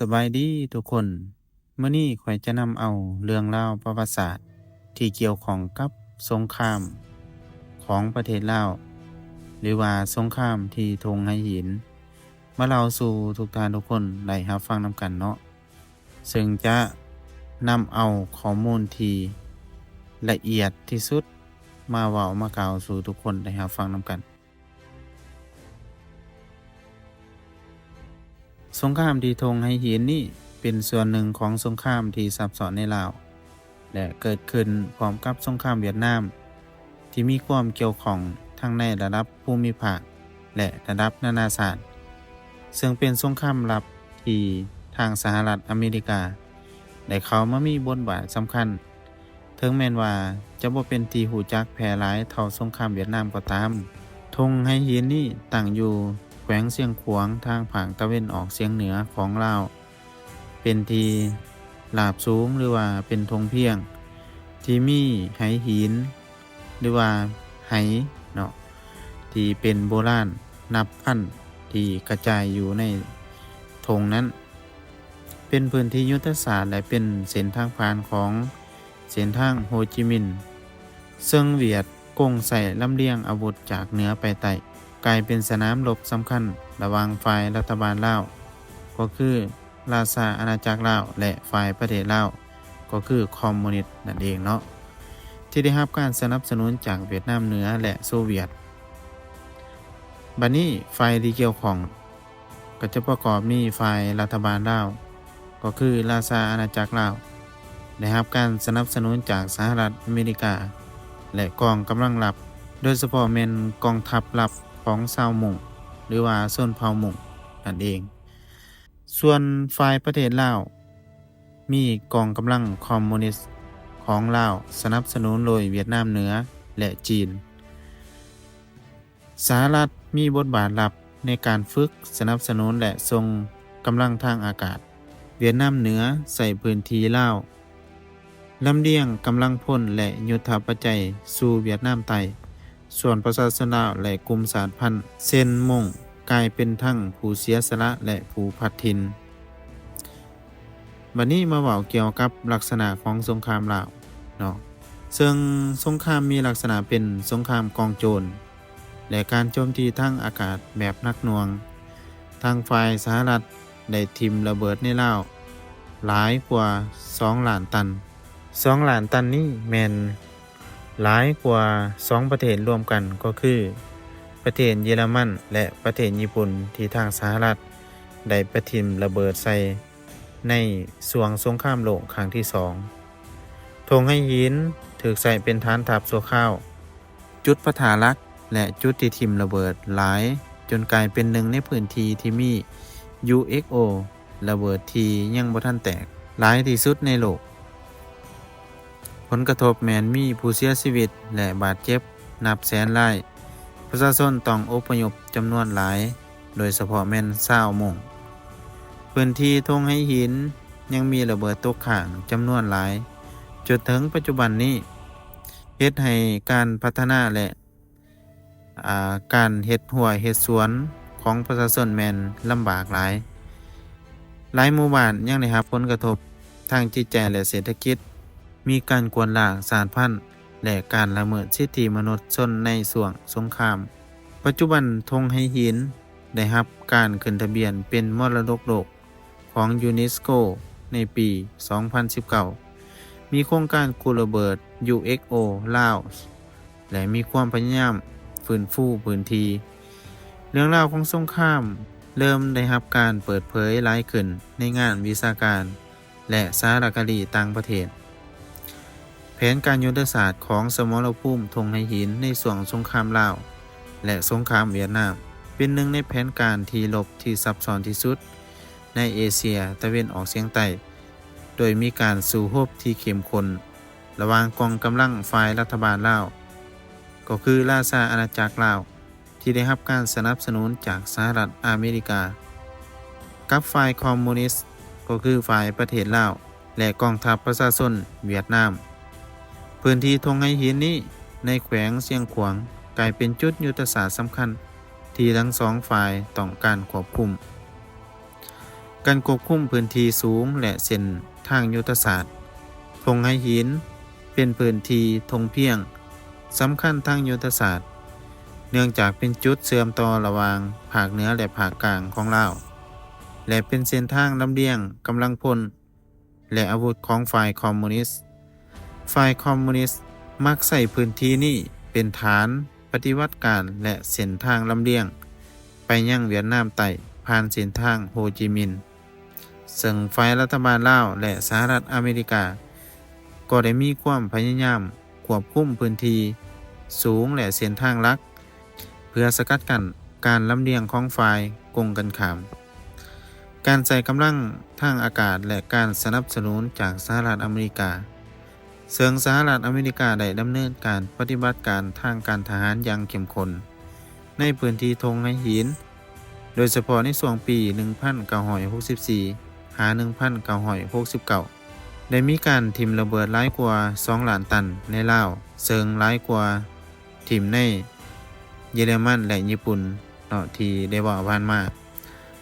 ສະບາຍດີທຸກຄົນ, ມື້ນີ້ຂ້ອຍຈະນຳເອົາເລື່ອງລາວປະຫວັດສາດທີ່ກ່ຽວຂ້ອງກັບສົງຄາມຂອງປະເທດລາວ ຫຼືວ່າສົງຄາມທີ່ທົ່ງໄຫຫີນ ມາເລົ່າສູ່ທຸກທ່ານທຸກຄົນໄດ້ຮັບຟັງນຳກັນເນາະ, ເຊິ່ງຈະນຳເອົາຂໍ້ມູນທີ່ລະອຽດທີ່ສຸດມາເວົ້າມາກ່າວສູ່ທຸກຄົນໄດ້ຮັບຟັງນຳກັນ. ສົງຄາມທີ່ທົ່ງໄຫຫີນນີ້ເປັນສ່ວນໜຶ່ງຂອງສົງຄາມທີ່ຊັບຊ້ອນໃນລາວ ແລະ ເກີດຂຶ້ນພ້ອມກັບສົງຄາມຫວຽດນາມ ທີ່ມີຄວາມກ່ຽວຂ້ອງທັງໃນລະດັບພູມິພາກ ແລະ ລະດັບນານາຊາດ, ເຊິ່ງເປັນສົງຄາມລັບທີ່ທາງສະຫະລັດອາເມລິກາໄດ້ເຂົ້າມາມີບົດບາດສຳຄັນ ເຖິງແມ່ນວ່າຈະບໍ່ເປັນທີ່ຮູ້ຈັກແຜ່ຫຼາຍເທົ່າສົງຄາມຫວຽດນາມກໍຕາມ. ທົ່ງໄຫຫີນນີ້ຕັ້ງຢູ່ແຂວງຊຽງຂວາງ ທາງພາກຕາເວັນອອກສຽງເໜືອຂອງລາວ, ເປັນທີ່ລາບສູງ ຫຼືວ່າເປັນທົ່ງພຽງ ທີ່ມີໄຫຫີນ ຫຼືວ່າໄຫເນາະ ທີ່ເປັນໂບລານນັບພັນ ທີ່ກະຈາຍຢູ່ໃນທົ່ງນັ້ນ. ເປັນພື້ນທີ່ຍຸດທະສາດ ແລະ ເປັນເສັ້ນທາງຜ່ານຂອງເສັ້ນທາງໂຮຈິມິນ ເຊິ່ງຫວຽດກົງໃຊ້ລຳລຽງອາວຸດຈາກເໜືອໄປໃຕ້, ກາຍເປັນສະໜາມລົບສຳຄັນລະຫວ່າງຝ່າຍລັດຖະບານລາວ ກໍຄືລາຊາອານາຈັກລາວ ແລະ ຝ່າຍປະເທດລາວ ກໍຄືຄອມມູນິດນັ້ນເອງເນາະ ທີ່ໄດ້ຮັບການສະໜັບສະໜູນຈາກຫວຽດນາມເໜືອ ແລະ ໂຊຫວຽດ. ບັດນີ້ຝ່າຍທີ່ກ່ຽວຂ້ອງ ກໍຈະປະກອບມີຝ່າຍລັດຖະບານລາວ ກໍຄືລາຊາອານາຈັກລາວ ໄດ້ຮັບການສະໜັບສະໜູນຈາກສະຫະລັດອາເມລິກາ ແລະ ກອງກຳລັງລັບ, ໂດຍສະເພາະແມ່ນກອງທັບລັບຂອງຊາວມົ້ງ ຫຼືວ່າຊົນເຜົ່າມົ້ງນັ້ນເອງ. ສ່ວນຝ່າຍປະເທດລາວ ມີກອງກຳລັງຄອມມູນິດຂອງລາວ ສະໜັບສະໜູນໂດຍຫວຽດນາມເໜືອ ແລະ ຈີນ. ສະຫະລັດມີບົດບາດລັບໃນການຝຶກ, ສະໜັບສະໜູນ ແລະ ສົ່ງກຳລັງທາງອາກາດ. ຫວຽດນາມເໜືອໃຊ້ພື້ນທີ່ລາວ ລຳລຽງກຳລັງພົນ ແລະ ຍຸດທະປັດໄຈສູ່ຫວຽດນາມໃຕ້, ສ່ວນປະຊາຊົນລາວ ແລະ ກຸ່ມຊາດພັນ ເຊັ່ນ ມົ້ງ ກາຍເປັນທັງຜູ້ເສຍສະຫຼະ ແລະ ຜູ້ພັດຖິ່ນ. ບັດນີ້ມາເວົ້າກ່ຽວກັບລັກສະນະຂອງສົງຄາມລາວເນາະ, ເຊິ່ງສົງຄາມມີລັກສະນະເປັນສົງຄາມກອງໂຈນ ແລະ ການໂຈມຕີທາງອາກາດແບບໜັກໜ່ວງ. ທາງຝ່າຍສະຫະລັດໄດ້ຖິ້ມລະເບີດໃນລາວຫຼາຍກວ່າສອງລ້ານຕັນ. ສອງລ້ານຕັນນີ້ແມ່ນຫຼາຍກວ່າສອງປະເທດລວມກັນ ກໍຄືປະເທດເຢຍລະມັນ ແລະ ປະເທດຍີ່ປຸ່ນ ທີ່ທາງສະຫະລັດໄດ້ໄປຖິ້ມລະເບີດໃສ່ໃນຊ່ວງສົງຄາມໂລກຄັ້ງທີສອງ. ທົ່ງໄຫຫີນຖືກໃຊ້ເປັນຖານທັບຊົ່ວຄາວ, ຈຸດປະທະຫຼັກ ແລະ ຈຸດທີ່ຖິ້ມລະເບີດຫຼາຍ ຈົນກາຍເປັນໜຶ່ງໃນພື້ນທີ່ທີ່ມີ ຢູເອັຟໂອ ລະເບີດທີ່ຍັງບໍ່ທັນແຕກຫຼາຍທີ່ສຸດໃນໂລກ. ຜົນກະທົບແມ່ນມີຜູ້ເສຍຊີວິດ ແລະ ບາດເຈັບນັບແສນລາຍ, ປະຊາຊົນຕ້ອງອົບພະຍົບຈຳນວນຫຼາຍ, ໂດຍສະເພາະແມ່ນຊາວມົ້ງ. ພື້ນທີ່ທົ່ງໄຫຫີນຍັງມີລະເບີດຕົກຄ້າງຈຳນວນຫຼາຍ ຈົນເຖິງປັດຈຸບັນນີ້ ເຮັດໃຫ້ການພັດທະນາ ແລະ ອາ ການເຮັດຮົ້ວເຮັດສວນຂອງປະຊາຊົນແມ່ນລຳບາກຫຼາຍ. ຫຼາຍໝູ່ບ້ານຍັງໄດ້ຮັບຜົນກະທົບທາງຈິດໃຈ ແລະ ເສດຖະກິດ, ມີການກວດລ້າງຊາດພັນ ແລະ ການລະເມີດສິດທິມະນຸດຊົນໃນຊ່ວງສົງຄາມ. ປັດຈຸບັນທົ່ງໄຫຫີນໄດ້ຮັບການຂຶ້ນທະບຽນເປັນມໍລະດົກໂລກ ຂອງຢູເນສໂກໃນປີສອງພັນສິບເກົ້າ, ມີໂຄງການກູ້ລະເບີດ ຢູເອັຟໂອ ລາວ ແລະ ມີຄວາມພະຍາຍາມຟື້ນຟູພື້ນທີ່. ເລື່ອງລາວຂອງສົງຄາມເລີ່ມໄດ້ຮັບການເປີດເຜີຍຫຼາຍຂຶ້ນໃນງານວິຊາການ ແລະ ສາລະຄະດີຕ່າງປະເທດ. ແຜນການຍຸດທະສາດຂອງສະໝໍລະພູມທົ່ງໄຫຫີນໃນຊ່ວງສົງຄາມລາວ ແລະ ສົງຄາມຫວຽດນາມ ເປັນໜຶ່ງໃນແຜນການທີ່ລົບທີ່ຊັບຊ້ອນທີ່ສຸດ ໃນເອເຊຍຕາເວັນອອກສຽງໃຕ້, ໂດຍມີການສູ້ຮົບທີ່ເຂັ້ມຂຸ້ນລະຫວ່າງກອງກຳລັງຝ່າຍລັດຖະບານລາວ ກໍຄືລາຊາອານາຈັກລາວ ທີ່ໄດ້ຮັບການສະໜັບສະໜູນຈາກສະຫະລັດອາເມລິກາ, ກັບຝ່າຍຄອມມູນິດ ກໍຄືຝ່າຍປະເທດລາວ ແລະ ກອງທັບປະຊາຊົນຫວຽດນາມ. ພື້ນທີ່ທົ່ງໄຫຫີນນີ້ໃນແຂວງຊຽງຂວາງ ກາຍເປັນຈຸດຍຸດທະສາດສຳຄັນທີ່ທັງສອງຝ່າຍຕ້ອງການຄວບຄຸມ. ການຄວບຄຸມພື້ນທີ່ສູງ ແລະ ເສັ້ນທາງຍຸດທະສາດ. ທົ່ງໄຫຫີນເປັນພື້ນທີ່ທົ່ງພຽງສຳຄັນທາງຍຸດທະສາດ ເນື່ອງຈາກເປັນຈຸດເຊື່ອມຕໍ່ລະຫວ່າງພາກເໜືອ ແລະ ພາກກາງຂອງລາວ ແລະ ເປັນເສັ້ນທາງລຳລຽງກຳລັງພົນ ແລະ ອາວຸດຂອງຝ່າຍຄອມມູນິດ. ຝ່າຍຄອມມູນິດມັກໃຊ້ພື້ນທີ່ນີ້ເປັນຖານປະຕິບັດການ ແລະ ເສັ້ນທາງລຳລຽງໄປຍັງຫວຽດນາມໃຕ້ ຜ່ານເສັ້ນທາງໂຮຈິມິນ. ເຊິ່ງຝ່າຍລັດຖະບານລາວ ແລະ ສະຫະລັດອາເມລິກາ ກໍໄດ້ມີຄວາມພະຍາຍາມຄວບຄຸມພື້ນທີ່ສູງ ແລະ ເສັ້ນທາງຫຼັກ ເພື່ອສະກັດກັ້ນການລຳລຽງຂອງຝ່າຍກົງກັນຂ້າມ. ການໃຊ້ກຳລັງທາງອາກາດ ແລະ ການສະໜັບສະໜູນຈາກສະຫະລັດອາເມລິກາ. ເຊິ່ງສະຫະລັດອາເມລິກາໄດ້ດຳເນີນການປະຕິບັດການທາງການທະຫານຢ່າງເຂັ້ມຂຸ້ນໃນພື້ນທີ່ທົ່ງໄຫຫີນ, ໂດຍສະເພາະໃນຊ່ວງປີໜຶ່ງພັນເກົ້າຮ້ອຍຫົກສິບສີ່ ຫາ ໜຶ່ງພັນເກົ້າຮ້ອຍຫົກສິບເກົ້າ ໄດ້ມີການຖິ້ມລະເບີດຫຼາຍກວ່າສອງລ້ານຕັນໃນລາວ, ເຊິ່ງຫຼາຍກວ່າຖິ້ມໃນເຢຍລະມັນ ແລະ ຍີ່ປຸ່ນເນາະ ທີ່ໄດ້ເວົ້າຜ່ານມາ.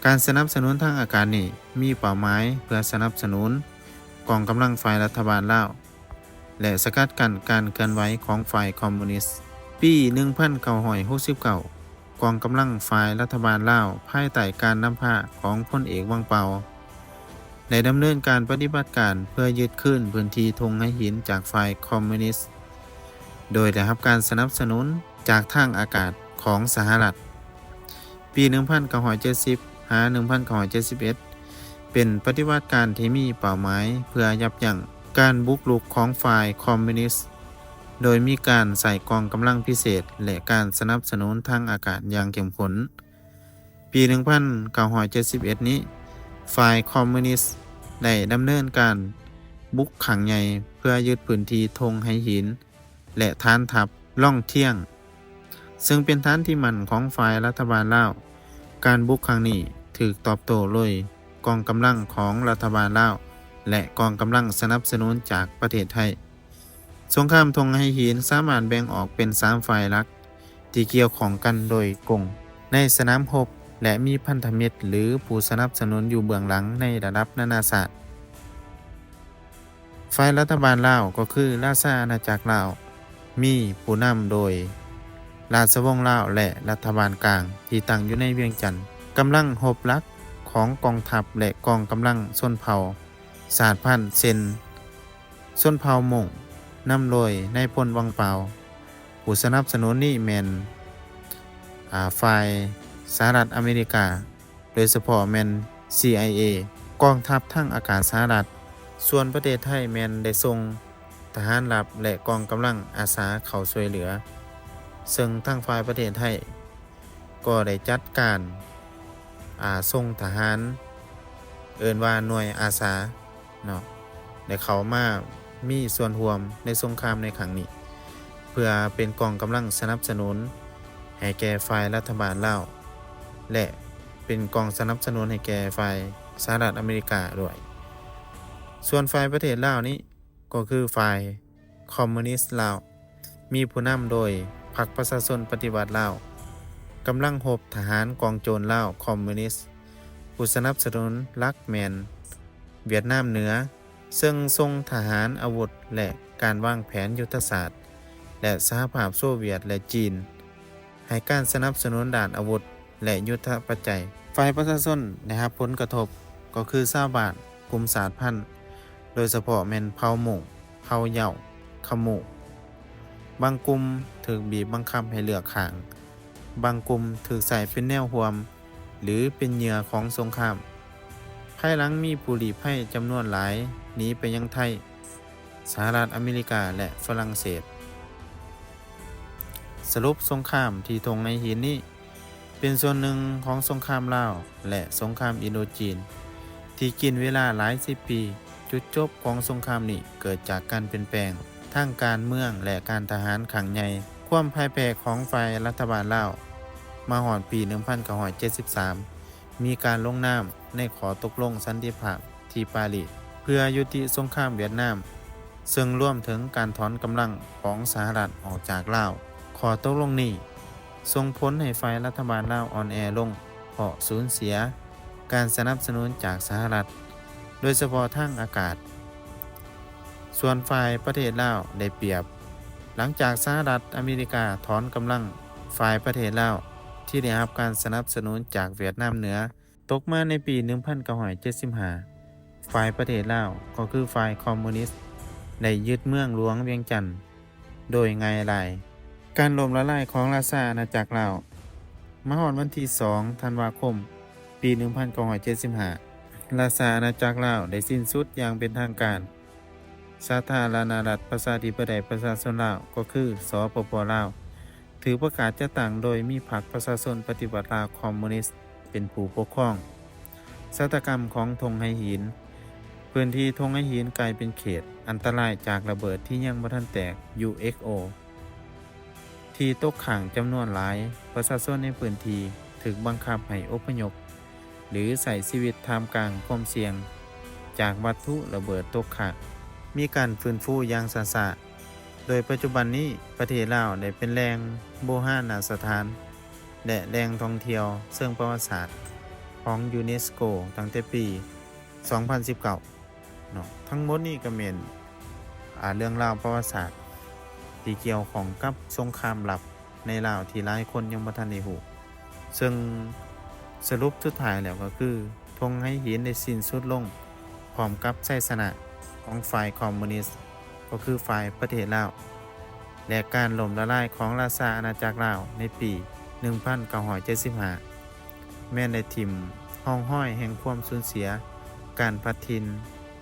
ການສະໜັບສະໜູນທາງອາກາດນີ້ມີເປົ້າໝາຍເພື່ອສະໜັບສະໜູນກອງກຳລັງຝ່າຍລັດຖະບານລາວ ແລະ ສະກັດກັ້ນການເຄື່ອນໄຫວຂອງຝ່າຍຄອມມູນິດ. ປີໜຶ່ງພັນເກົ້າຮ້ອຍຫົກສິບເກົ້າ ກອງກຳລັງຝ່າຍລັດຖະບານລາວ ພາຍໃຕ້ການນຳພາຂອງພົນເອກ ວັງເປົາ ໄດ້ດຳເນີນການປະຕິບັດການເພື່ອຍຶດຄືນພື້ນທີ່ທົ່ງໄຫຫີນຈາກຝ່າຍຄອມມູນິດ ໂດຍໄດ້ຮັບການສະໜັບສະໜູນຈາກທາງອາກາດຂອງສະຫະລັດ. ປີໜຶ່ງພັນເກົ້າຮ້ອຍເຈັດສິບ ຫາ ໜຶ່ງພັນເກົ້າຮ້ອຍເຈັດສິບເອັດ ເປັນປະຕິບັດການທີ່ມີເປົ້າໝາຍເພື່ອຢັບຢັ້ງການບຸກລຸກຂອງຝ່າຍຄອມມູນິດ ໂດຍມີການໃຊ້ກອງກຳລັງພິເສດ ແລະ ການສະໜັບສະໜູນທາງອາກາດຢ່າງເຂັ້ມຂຸ້ນ. ປີໜຶ່ງພັນເກົ້າຮ້ອຍເຈັດສິບເອັດນີ້ ຝ່າຍຄອມມູນິດໄດ້ດຳເນີນການບຸກຄັ້ງໃຫຍ່ເພື່ອຍຶດພື້ນທີ່ທົ່ງໄຫຫີນ ແລະ ຖານທັບລ່ອງທຽງ ເຊິ່ງເປັນຖານທີ່ໝັ້ນຂອງຝ່າຍລັດຖະບານລາວ. ການບຸກຄັ້ງນີ້ຖືກຕອບໂຕ້ໂດຍກອງກຳລັງຂອງລັດຖະບານລາວ ແລະ ກອງກຳລັງສະໜັບສະໜູນຈາກປະເທດໄທ. ສົງຄາມທົ່ງໄຫຫີນສາມາດແບ່ງອອກເປັນສາມຝ່າຍຫຼັກທີ່ກ່ຽວຂ້ອງກັນໂດຍກົງໃນສະໜາມຮົບ ແລະ ມີພັນທະມິດ ຫຼື ຜູ້ສະໜັບສະໜູນຢູ່ເບື້ອງຫຼັງໃນລະດັບນານາຊາດ. ຝ່າຍລັດຖະບານລາວ ກໍຄືລາຊາອານາຈັກລາວ ມີຜູ້ນຳໂດຍລາຊະວົງລາວ ແລະ ລັດຖະບານກາງທີ່ຕັ້ງຢູ່ໃນວຽງຈັນ. ກຳລັງຮົບຫຼັກຂອງກອງທັບ ແລະ ກອງກຳລັງຊົນເຜົ່າຊາດພັນ ເຊັ່ນ ຊົນເຜົ່າມົ້ງ ນຳໂດຍນາຍພົນ ວັງເປົາ. ຜູ້ສະໜັບສະໜູນນີ້ແມ່ນ ອາ ຝ່າຍສະຫະລັດອາເມລິກາ ໂດຍສະເພາະແມ່ນ ຊີໄອເອ ກອງທັບທາງອາກາດສະຫະລັດ. ສ່ວນປະເທດໄທແມ່ນໄດ້ສົ່ງທະຫານລັບ ແລະ ກອງກຳລັງອາສາເຂົ້າຊ່ວຍເຫຼືອ, ເຊິ່ງທາງຝ່າຍປະເທດໄທກໍໄດ້ຈັດການ ອາ ສົ່ງທະຫານ ເອີ້ນວ່າໜ່ວຍອາສາເນາະ ໄດ້ເຂົ້າມາມີສ່ວນຮ່ວມໃນສົງຄາມໃນຄັ້ງນີ້ ເພື່ອເປັນກອງກຳລັງສະໜັບສະໜູນໃຫ້ແກ່ຝ່າຍລັດຖະບານລາວ ແລະ ເປັນກອງສະໜັບສະໜູນໃຫ້ແກ່ຝ່າຍສະຫະລັດອາເມລິກາດ້ວຍ. ສ່ວນຝ່າຍປະເທດລາວນີ້ ກໍຄືຝ່າຍຄອມມູນິດລາວ ມີຜູ້ນຳໂດຍພັກປະຊາຊົນປະຕິວັດລາວ, ກຳລັງຮົບທະຫານກອງໂຈນລາວຄອມມູນິດ. ຜູ້ສະໜັບສະໜູນຫຼັກແມ່ນຫວຽດນາມເໜືອ, ເຊິ່ງສົ່ງທະຫານ, ອາວຸດ ແລະ ການວາງແຜນຍຸດທະສາດ ແລະ ສະຫະພາບໂຊວຽດ ແລະ ຈີນ ໃຫ້ການສະໜັບສະໜູນດ້ານອາວຸດ ແລະ ຍຸດທະປັດໄຈ. ຝ່າຍປະຊາຊົນໄດ້ຮັບຜົນກະທົບ ກໍຄືຊາວບ້ານກຸ່ມຊາດພັນ, ໂດຍສະເພາະແມ່ນເຜົ່າມົ້ງ, ເຜົ່າເຍົາ, ຂະມຸ. ບາງກຸ່ມຖືກບີບບັງຄັບໃຫ້ເລືອກຂ້າງ, ບາງກຸ່ມຖືກໃຊ້ເປັນແນວຮ່ວມ ຫຼື ເປັນເຫຍື່ອຂອງສົງຄາມ. ພາຍຫຼັງມີຜູ້ລີ້ໄພຈຳນວນຫຼາຍໜີໄປຍັງໄທ, ສະຫະລັດອາເມລິກາ ແລະ ຝຣັ່ງເສດ. ສະຫຼຸບ, ສົງຄາມທີ່ທົ່ງໄຫຫີນນີ້ ເປັນສ່ວນໜຶ່ງຂອງສົງຄາມລາວ ແລະ ສົງຄາມອິນໂດຈີນ ທີ່ກິນເວລາຫຼາຍສິບປີ. ຈຸດຈົບຂອງສົງຄາມນີ້ເກີດຈາກການປ່ຽນແປງທາງການເມືອງ ແລະ ການທະຫານຄັ້ງໃຫຍ່. ຄວາມພ່າຍແພ້ຂອງຝ່າຍລັດຖະບານລາວ ມາຮອດປີໜຶ່ງພັນເກົ້າຮ້ອຍເຈັດສິບສາມ ມີການລົງນາມໃນຂໍ້ຕົກລົງສັນຕິພາບທີ່ປາຣີ ເພື່ອຍຸຕິສົງຄາມຫວຽດນາມ, ເຊິ່ງລວມເຖິງການຖອນກຳລັງຂອງສະຫະລັດອອກຈາກລາວ. ຂໍ້ຕົກລົງນີ້ສົ່ງຜົນໃຫ້ຝ່າຍລັດຖະບານລາວອ່ອນແອລົງ ເພາະສູນເສຍ ການສະໜັບສະໜູນຈາກສະຫະລັດ, ໂດຍສະເພາະທາງອາກາດ. ສ່ວນຝ່າຍປະເທດລາວໄດ້ປຽບ, ຫຼັງຈາກສະຫະລັດອາເມລິກາຖອນກຳລັງ, ຝ່າຍປະເທດລາວທີ່ໄດ້ຮັບການສະໜັບສະໜູນຈາກຫວຽດນາມເໜືອ ຕົກມາໃນປີໜຶ່ງພັນເກົ້າຮ້ອຍເຈັດສິບຫ້າ, ຝ່າຍປະເທດລາວ ກໍຄືຝ່າຍຄອມມູນິດ ໄດ້ຍຶດເມືອງຫຼວງວຽງຈັນໂດຍງ່າຍດາຍ. ການລົ້ມລະລາຍຂອງລາຊາອານາຈັກລາວ. ມາຮອດວັນທີສອງ ທັນວາຄົມ ປີໜຶ່ງພັນເກົ້າຮ້ອຍເຈັດສິບຫ້າ, ລາຊາອານາຈັກລາວໄດ້ສິ້ນສຸດຢ່າງເປັນທາງການ. ສາທາລະນະລັດປະຊາທິປະໄຕປະຊາຊົນລາວ ກໍຄື ສປປ ລາວ ຖືກປະກາດຈັດຕັ້ງໂດຍມີພັກປະຊາຊົນປະຕິວັດລາວຄອມມູນິດເປັນຜູ້ປົກຄອງ. ຊະຕາກຳຂອງທົ່ງໄຫຫີນ. ພື້ນທີ່ທົ່ງໄຫຫີນກາຍເປັນເຂດອັນຕະລາຍຈາກລະເບີດທີ່ຍັງບໍ່ທັນແຕກ ຢູເອັຟໂອ ທີ່ຕົກຄ້າງຈຳນວນຫຼາຍ. ປະຊາຊົນໃນພື້ນທີ່ຖືກບັງຄັບໃຫ້ອົບພະຍົບ ຫຼື ໃຊ້ຊີວິດທ່າມກາງຄວາມສ່ຽງຈາກວັດຖຸລະເບີດຕົກຄ້າງ. ມີການຟື້ນຟູຢ່າງຊ້າໆ, ໂດຍປັດຈຸບັນນີ້ປະເທດລາວໄດ້ເປັນແຫຼ່ງບູຮານະສະຖານ ແລະ ແຫຼ່ງທ່ອງທ່ຽວເຊີງປະຫວັດສາດຂອງຢູເນສໂກຕັ້ງແຕ່ປີສອງພັນສິບເກົ້າເນາະ. ທັງໝົດນີ້ກໍແມ່ນ ອາ ເລື່ອງລາວປະຫວັດສາດທີ່ກ່ຽວຂ້ອງກັບສົງຄາມລັບ ໃນລາວທີ່ຫຼາຍຄົນຍັງບໍ່ທັນໄດ້ຮູ້, ເຊິ່ງສະຫຼຸບສຸດທ້າຍແລ້ວກໍຄື ທົ່ງໄຫຫີນໄດ້ສິ້ນສຸດລົງພ້ອມກັບໄຊຊະນະຂອງຝ່າຍຄອມມູນິດ, ກໍຄືຝ່າຍປະເທດລາວ, ແລະ ການລົ້ມລະລາຍຂອງລາຊາອານາຈັກລາວໃນປີໜຶ່ງພັນເກົ້າຮ້ອຍເຈັດສິບຫ້າ ແມ່ນໄດ້ຖິ້ມຮ່ອງຮອຍແຫ່ງຄວາມສູນເສຍ, ການພັດຖິ່ນ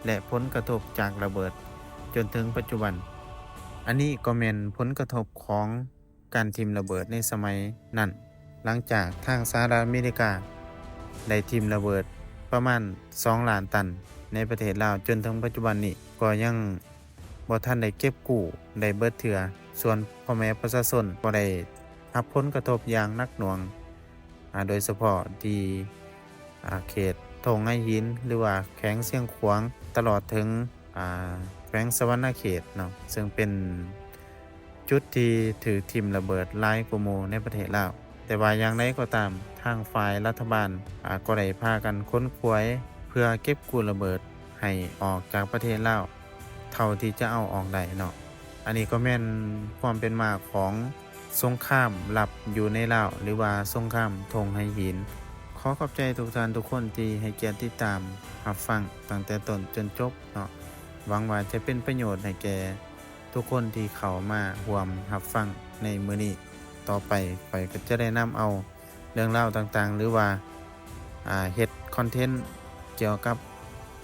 ແລະ ຜົນກະທົບຈາກລະເບີດຈົນເຖິງປັດຈຸບັນ. ອັນນີ້ກໍແມ່ນຜົນກະທົບຂອງ ການຖິ້ມລະເບີດໃນສະໄໝນັ້ນ, ຫຼັງຈາກທາງສະຫະລັດອາເມລິກາໄດ້ຖິ້ມລະເບີດປະມານສອງລ້ານຕັນໃນປະເທດລາວ, ຈົນເຖິງປັດຈຸບັນນີ້ກໍຍັງບໍ່ທັນໄດ້ເກັບກູ້ໄດ້ເບິດເທື່ອ. ສ່ວນພໍ່ແມ່ປະຊາຊົນກໍໄດ້ຮັບຜົນກະທົບຢ່າງໜັກໜ່ວງ, ອາ, ໂດຍສະເພາະທີ່ ອາ, ເຂດທົ່ງໄຫຫີນ ຫຼືວ່າແຂວງຊຽງຂວາງ, ຕະຫຼອດເຖິງ ອາ, ແຂວງສະຫວັນນະເຂດເນາະ, ເຊິ່ງເປັນ ຈຸດທີ່ຖືກຖິ້ມລະເບີດຫຼາຍກວ່າໝູ່ໃນປະເທດລາວ. ແຕ່ວ່າຢ່າງໃດກໍຕາມ, ທາງຝ່າຍລັດຖະບານ, ອາ, ກໍໄດ້ພາກັນຂົນຂວາຍເພື່ອເກັບກູ້ລະເບີດໃຫ້ອອກຈາກປະເທດລາວ ເທົ່າທີ່ຈະເອົາອອກໄດ້ເນາະ. ອັນນີ້ກໍແມ່ນຄວາມເປັນມາຂອງສົງຄາມລັບຢູ່ໃນລາວ ຫຼືວ່າສົງຄາມທົ່ງໄຫຫີນ. ຂໍຂອບໃຈທຸກທ່ານທຸກຄົນທີ່ໃຫ້ກຽດຕິດຕາມຮັບຟັງຕັ້ງແຕ່ຕົ້ນຈົນຈົບເນາະ. ຫວັງວ່າຈະເປັນປະໂຫຍດໃຫ້ແກ່ ທຸກຄົນທີ່ເຂົ້າມາຮ່ວມຮັບຟັງໃນມື້ນີ້. ຕໍ່ໄປຂ້ອຍກໍຈະໄດ້ນຳເອົາເລື່ອງລາວຕ່າງໆ ຫຼືວ່າ ອາ ເຮັດຄອນເທັນກ່ຽວກັບ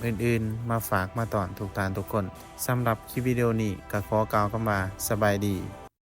ອື່ນໆ ມາຝາກມາຕ້ອນທຸກທ່ານທຸກຄົນ. ສຳລັບຄລິບວິດີໂອນີ້ກໍຂໍກ່າວຄຳວ່າສະບາຍດີ.